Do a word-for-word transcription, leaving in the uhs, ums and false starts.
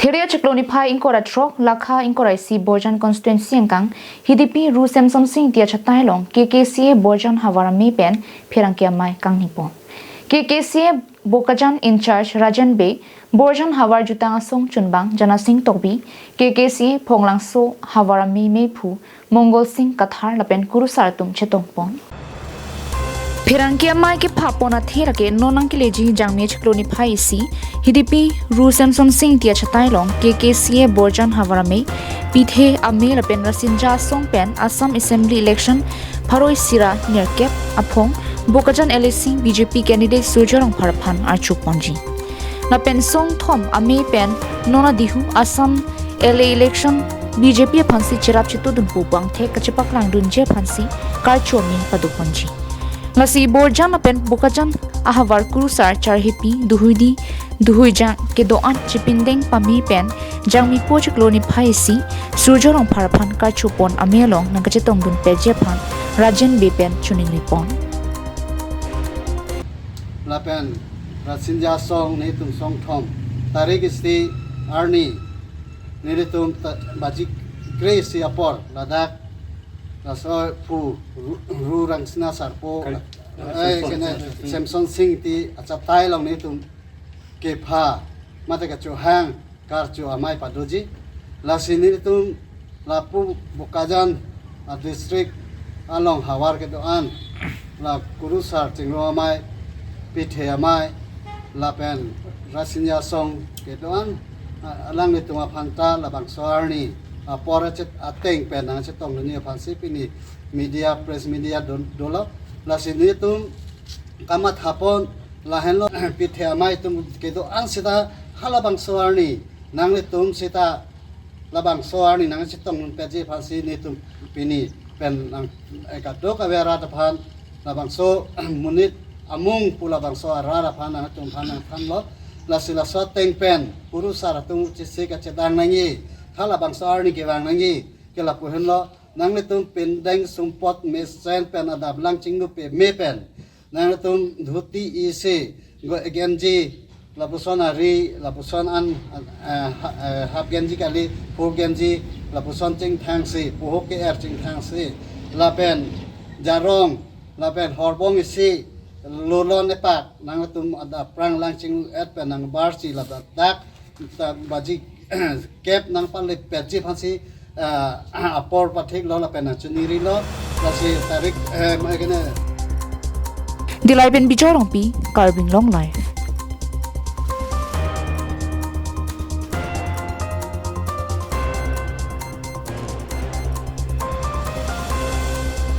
There achiklo niphai ingkoi ra throk, lakha ingkoi ra isi Borjan constituency angkang, Hidipi Ru Semson Sing Ingti achatai along K K C A Borjan havar amei pen pherangke amei kangnipon. K K C A Bokajan in charge Rajen Bey, Borjan havar jutang asong chunbang Janasing Tokbi, K K C A Phonglangso havar amei meiphu Mongol Sing Kathar lapen kurusar atum chetongpon. Pherangke amei kephapon athe lake non nangkeleji Jangmi achiklo niphai isi, Hidipi Ru Semson Sing Ingti achatai along K K C A Borjan havar amei, pithe amei lapen rasinja asong pen Assam Assembly election pharo isi ra nerkep aphong Bokajan L A C B J P candidate Surjya Rongphar aphan archuponji. Lapen songthom amei pen non adihu Assam L A election B J P aphansi cherap chetudun pu bangthek kachepaklangdunji aphansi karcho amei padoponji. Lasi Borjan lapen Bokajan ahavar kurusar charhepi duhuidi duhuijang kedo-an chepindeng pame pen Jangmi po achiklo niphai isi Surjya Rongphar aphan karchopon amei along nangkachetongdun peji aphan Rajen Bey pen choningripon. Lapen rasinja asong netum songthom tarik isi arni netum ta-, baji kre-isi apor ladak laso pu Ru, Ru Rangsina Sarpo, Kal-, eh, Semson kene Sing. Semson Sing Ingti achatai along netum kepha mate kachohang karcho amei padoji. Lasi netum lapu Bokajan a district along havar kedo-an, la kurusar chingrum amei, pithe amei, lapen rasinja asong kedo-an, a-, alanglitum aphan ta labangso arni apor achet ateng pen nangchetongdunji aphansi pini media, press media don, dolo. Lasi netum kamathapon lahenlo, pithe amei atum kedo-an seta halabangso arni nanglitum seta labangso arni nangchetongdun peji aphansi netum pini pen nang, eh, kadokave arat aphan labangso monit amung pu labangso arat aphan nangtum aphan nangthanlo. Lasi laso ateng pen kurusar atum chisi kachedang nangji, halabangso arni kevang nangji ke lapu henlo. Nanglitum pindeng sumpot mesen pen adap lang chinglu pame pen nanglitum dhoti isi go genji lapuson ari lapuson an, eh, ha-, eh, half genji kali, full genji lapuson chingthangsi, puhok ke-er chingthangsi, lapen jarong lapen horbong isi lolon epak nanglitum adap prang lang chinglu et pen nangbarsi ladak ta baji kep nangpale peji aphansi, ah, apor pathiklo lapen nangchoningrilo, lasi tarik, eh, ma kene. Dillai pen Bijoy Rongpi, Karbi Anglong Live.